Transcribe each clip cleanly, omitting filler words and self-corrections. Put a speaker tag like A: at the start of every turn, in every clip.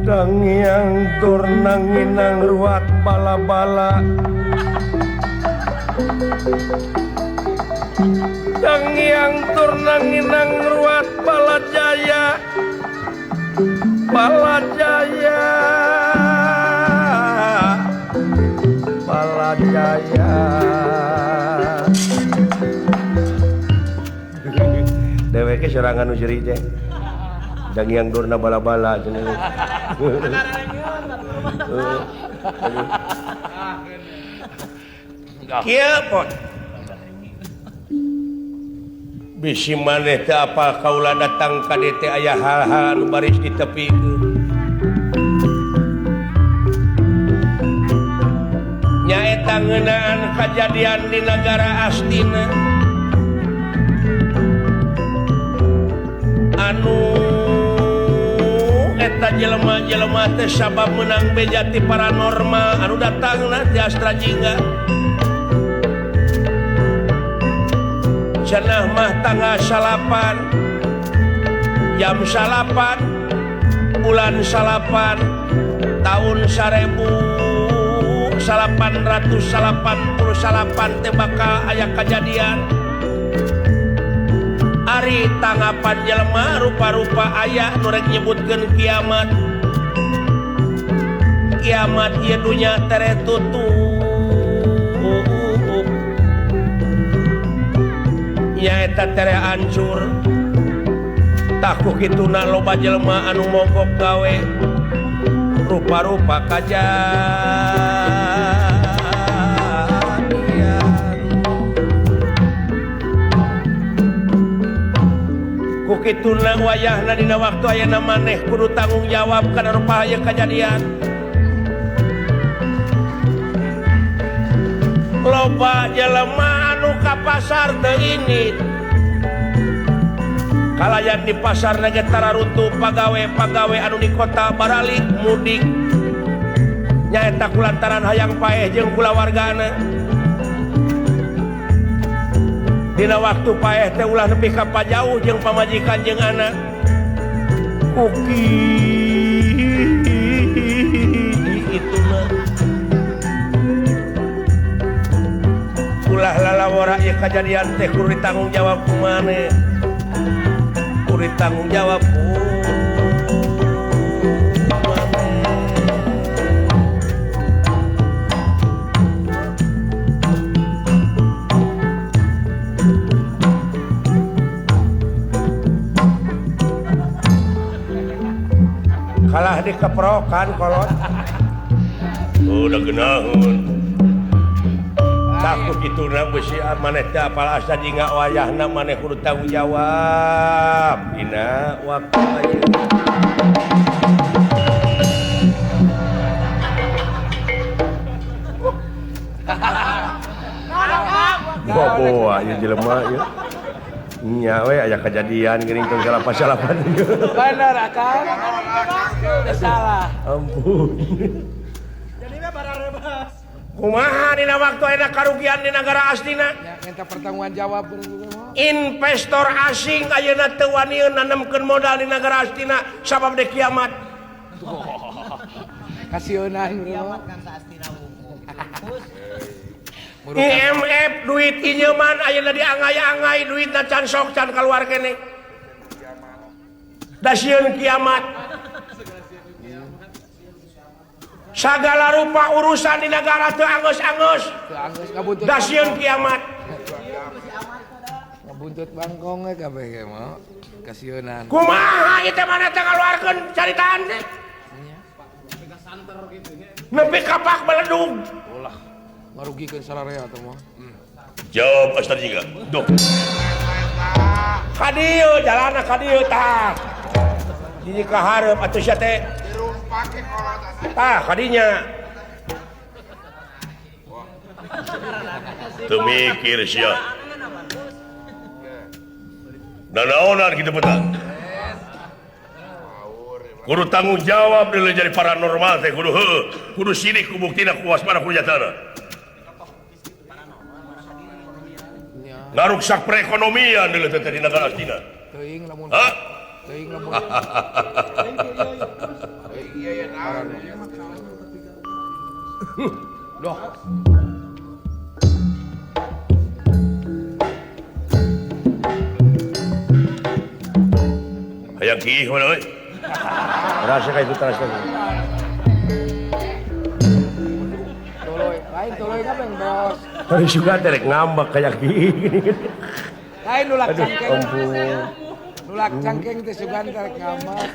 A: Dangiang tur nanginang ruat bala-bala Dangiang tur nanginang ruat bala jaya bala jaya bala jaya Deweke serangan nu seuri teh Dangiang durna bala-bala cenah. Kieu pon. Bisi maneh teu apal kaula datang ka dieu teh aya hal-hal anu baris ditepikeun. Nyaeta ngeunaan kajadian di nagara Astina. Anu eta jelema-jelema teh sabab meunang beja ti paranormal anu datangna ti Astra Jingga. Cenah mah tanggal 9 jam 9 bulan 9 tahun 1888 teh bakal aya kajadian. Ari tanggapan jelema rupa-rupa aya nu rek nyebutkeun kiamat. Kiamat ieu dunya tere tutup. Nyaeta tere hancur. Tah ku kituna loba jelema anu mogok gawe. Rupa-rupa kajadian. Kituna wayahna dina waktu ayeuna maneh kudu tanggung jawab kana rupa ieu kajadian. Loba jelema anu ka pasar teu indit. Kalayan di pasar ge tararutu pagawe-pagawe anu di kota baralik mudik. Nyaeta kulantaran hayang paeh jeung kulawargana. Dina waktu paeh teh ulah nepi ka pajauh jeung pamajikan jeung anak. Kuki itu mah. Ulah lalawara ieu kajadian teh kudu ditanggung jawab ku maneh. Kudu ditanggung jawab ku maneh. Kalah dikeprokan kolot. Udah geunahun. Takut kituna beusi maneh teh apal asa jingga wayahna maneh kudu tanggung jawab dina waktu ayeuna. Boboa ieu jelema ieu. Nya we aya kejadian geuning tong salapan-salapan.
B: Bener akang. Teu salah.
A: Ampun.
B: Jadi mah bararebas.
A: Kumaha dina waktu ayeuna karugian di nagara Astina?
B: Ya minta pertanggungan jawab
A: Investor asing ayeuna teu waniun nanemkeun modal di nagara Astina sabab de kiamat.
B: Kasieunan kiamat kan sa Astina wungkul.
A: IMF duit inyeman ayeuna diangay-angay duitna can sok can kaluar keneh. Da sieun kiamat. Sagala rupa urusan di negara teu anggeus-anggeus. Da sieun kiamat.
B: Ngabuntut bangkong we kabeh ge mah. Kasieunan.
A: Kumaha ieu teh mana teh ngaluarkeun caritaan teh? Nepi ka pak beledug.
B: Ulah. Ngarugikeun sararea teh mah.
A: Jawab Astra Jingga. Duh. Ka dieu jalana ka dieu tah. Jadi ka hareup atuh sia teh. Tah ka dinya.
C: Teu mikir sia. Nanaonan kitu petang. Kudu tanggung jawab deui jadi paranormal teh kudu heueuh, kudu sidik ku buktina ku waspada ku jatana. Ngaruksak perekonomian deuleu teh di negara Astina.
B: Teuing lamun.
C: Hah?
B: Teuing lamun. Doh.
C: Hayang kiih mana euy.
A: Rasa ka itu terasa.
B: Tuluy, lain tuluy ka beng bos.
A: Tadi suka terek ngambek kayak gini.
B: Lain nulak cangkeng.
A: Ampun.
B: Nulak cangkeng teh sugan terek ngambek.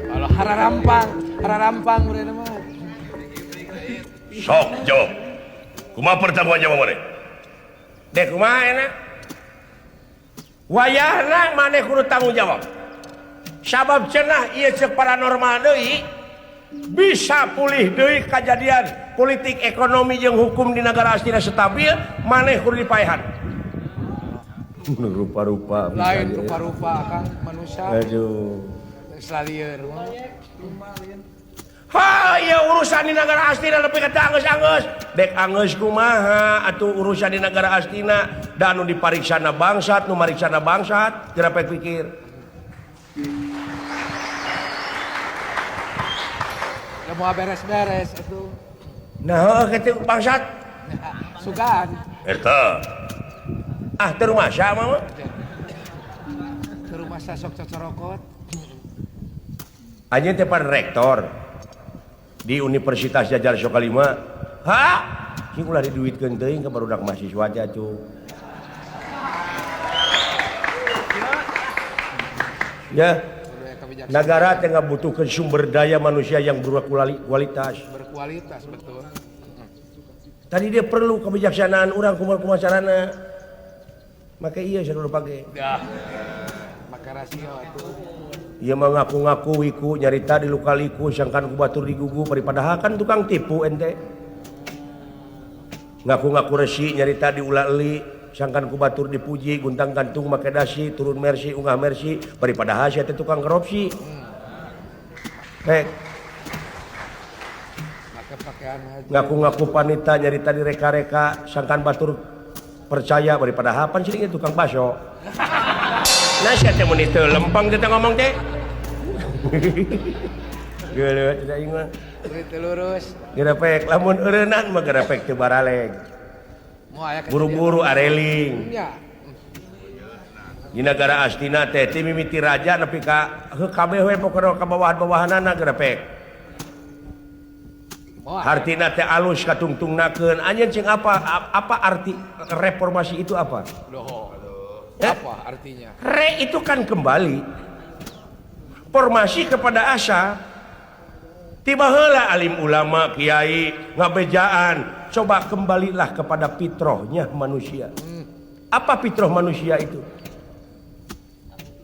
B: Kalau hararampang, hararampang meureun mah.
C: Sok jawab. Kumaha pertanggungan jawab maneh?
A: Dek kumaha enak? Wayahna maneh kudu tanggung jawab. Sabab cenah ieu ceuk paranormal deui bisa pulih deui kajadian politik ekonomi jeung hukum di negara Astina stabil, maneh kudu dipaehan. Rupa-rupa
B: lain rupa-rupa Kang manusia.
A: Aduh.
B: Salieur.
A: Ha, ieu urusan di negara Astina nepi ka anggeus-anggeus. Dek anggeus kumaha atuh urusan di negara Astina da anu dipariksana bangsat, nu mariksana bangsat, geura pek pikir.
B: Da moal beres-beres atuh.
A: Nah, kitu bangsat.
B: Sugan.
C: Eta.
A: Ah, teu rumasa mah.
B: Teu rumasa sok cocorokot.
A: Anjeun teh pan rektor di Universitas Jajar Sokalima. Ha? Sing ulah diduitkeun teuing ka barudak mahasiswa teh atuh. Ya. Negara teh ngabutuhkeun sumber daya manusia yang berkualitas.
B: Berkualitas betul.
A: Tadi dia perlu kebijaksanaan urang kumaha carana. Make ieu saurang pake.
B: Ya. Make rasio atuh.
A: Ieu mah ngaku-ngaku wiku nyarita di lukaliku sangkan ku batur digugu padahal kan tukang tipu ente. Ngaku-ngaku resi nyarita di ulah eli sangkan ku batur dipuji guntang gantung make dasi turun mersi ungah mersi padahal sia teh tukang korupsi. Hek.
B: Make pakaian haji.
A: Ngaku-ngaku panita nyarita di reka-reka sangkan batur percaya padahal pan sini tukang baso. Nah sia teh mun teu lempeng teh ngomong teh. Geuleuh teh aing mah.
B: Teu lurus.
A: Gerepek lamun eureunnan mah gerepek teu baraleg. Buru-buru areling. Di negara Astina teh ti mimiti raja nepi ka heuh kabeh we pokona ka bawahan-bawahanana gerepek. Hartina teh alus katungtungnakeun. Anjeun cing apa apa arti reformasi itu apa?
B: Apa artinya?
A: Re itu kan kembali. Formasi kepada asa. Tiba heula alim ulama, kiai, ngabejaan. Coba kembalilah kepada fitrahnya manusia. Apa fitrah manusia itu?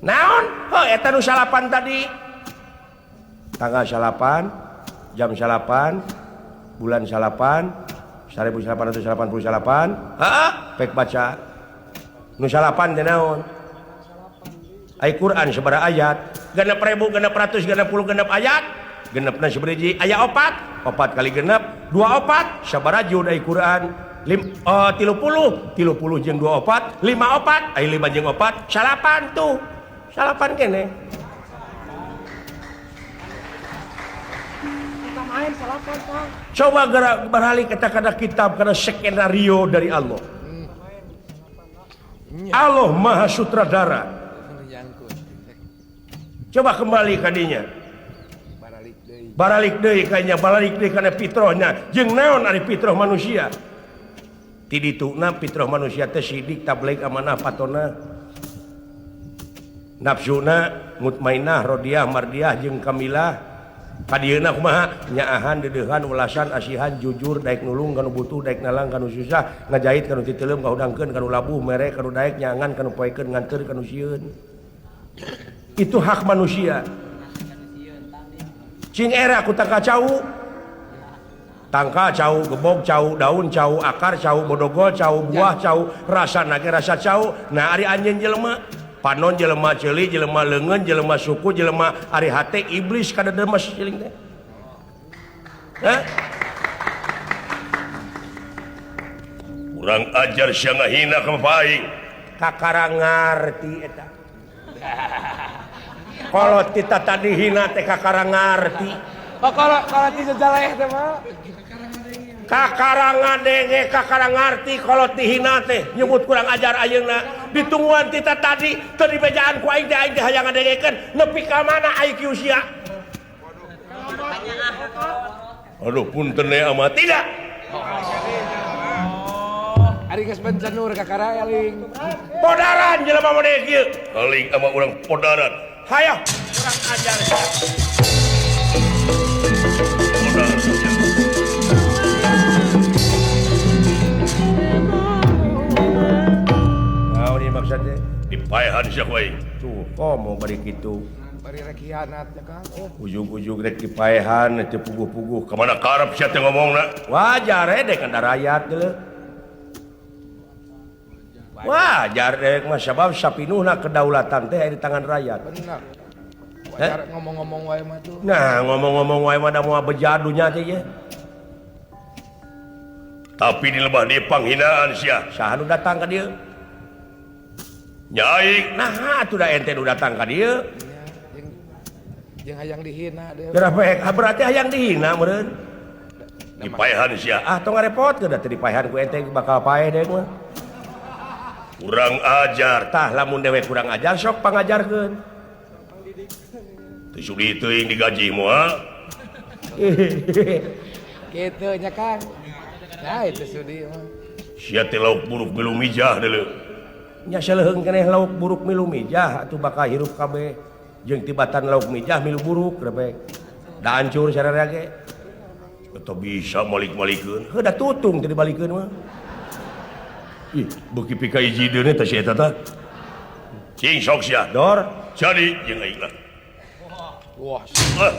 A: Naon? Heuh eta nu salapan tadi. Tanggal salapan, jam salapan, bulan salapan, 1888, heeh, pek baca. Nu salapan teh naon? Ai Quran sabaraha ayat? 6.660 ayat. Genepna sabaraha aya opat, opat kali genep 24 sabaraha juz ai Quran? 30, 30 jeung 24, 54, ai 5 jeung 4, salapan tuh. Salapan kene. Coba gerak beralih kata-kata kitab karena skenario dari Allah. Allah Maha Sutradara. Coba kembali kadinya. Baralik deui kanya, baralik deui kana fitrahna. Jeung naon ari fitrah manusia? Ti dituna fitrah manusia teh sidik, tabligh, amanah, patona. Nafsuna mutmainah, rodiah, mardiah jeung kamilah. Kadieuna kumaha? Nyaahan, deudeuhan, welasan, asihan, jujur, daek nulung kanu butuh, daek nalang kanu susah, ngajahit kanu titeuleum, ngahudangkeun kanu labuh, mere kanu daek, nyangan kanu poekeun, nganteur kanu sieun. Itu hak manusia. Cing era ku tangka cau. Tangka cau, gebog cau, daun cau, akar cau, bodogol cau, buah cau, rasana ge rasa cau. Nah ari anjeun jelema, panon jelema ceuli, jelema leungeun, jelema suku, jelema ari hate iblis kada demes ciling teh. Hah?
C: Kurang ajar sia ngahina ka bapa aing.
A: Kakara ngarti eta. Kalau tita tadi hina teh kakara ngarti.
B: Oh, kalau kalau ti sejaleh teh mah.
A: Kakara ngadenge, kakara ngarti kalau dihina teh nyebut kurang ajar ayeuna. Ditungguan tita tadi teu dibejaan ku aing teh hayang ngadengekeun nepi ka mana IQ sia.
C: Aduh punten we amat
A: tidak.
B: Ari geus bencenur kakara eling.
A: Podaran jelema model kieu.
C: Eling ama urang podaran.
A: Hayo kurang ajar sia.
C: Podaran sia.
A: Naon ieu maksudnya?
C: Dipaehan sia ku aing.
A: Tuh, komo bari kitu.
B: Bari rek hianat ya Kang. Oh.
A: Ujug-ujug rek dipaehan teu puguh-puguh.
C: Ka mana karep sia teh ngomongna?
A: Wajar dek kan rakyat geuleuh. Wajar dek mah sabab sapinuhna kedaulatan teh di tangan rakyat.
B: Bener. Wajar ngomong-ngomong wae mah tuh.
A: Nah, ngomong-ngomong wae mah da moal bejadunya teh ye.
C: Tapi di lebah di panghinaan sia.
A: Saha nu datang ka dieu?
C: Nya aing.
A: Nah, atuh da ente nu datang ka dieu.
B: Jeung hayang dihina deui.
A: Berapa berarti hayang dihina meureun.
C: Dipaehan sia.
A: Ah, tong ngarepotkeun da teu dipaehan ku ente bakal paeh deui mah.
C: Kurang ajar.
A: Tah lamun dewek kurang ajar sok pangajarkeun.
C: Teu sudi teuing digaji moal.
B: Kitu nya Kang. Nah, itu sudi mah.
C: Sia teh lauk buruk milu mijah deuleu.
A: Nya saleuheung keneh lauk buruk milu mijah atuh bakal hirup kabeh. Jeung tibatan lauk mijah milu buruk rebek. Da hancur sararea ge.
C: Atau bisa malik-malikeun.
A: Heuh da tutung teu dibalikeun mah.
C: Ih, beuki pika hiji deui teh si eta tah. Cing sok sia.
A: Dor,
C: jadi jeung aing lah.
B: Wah.
C: Ah.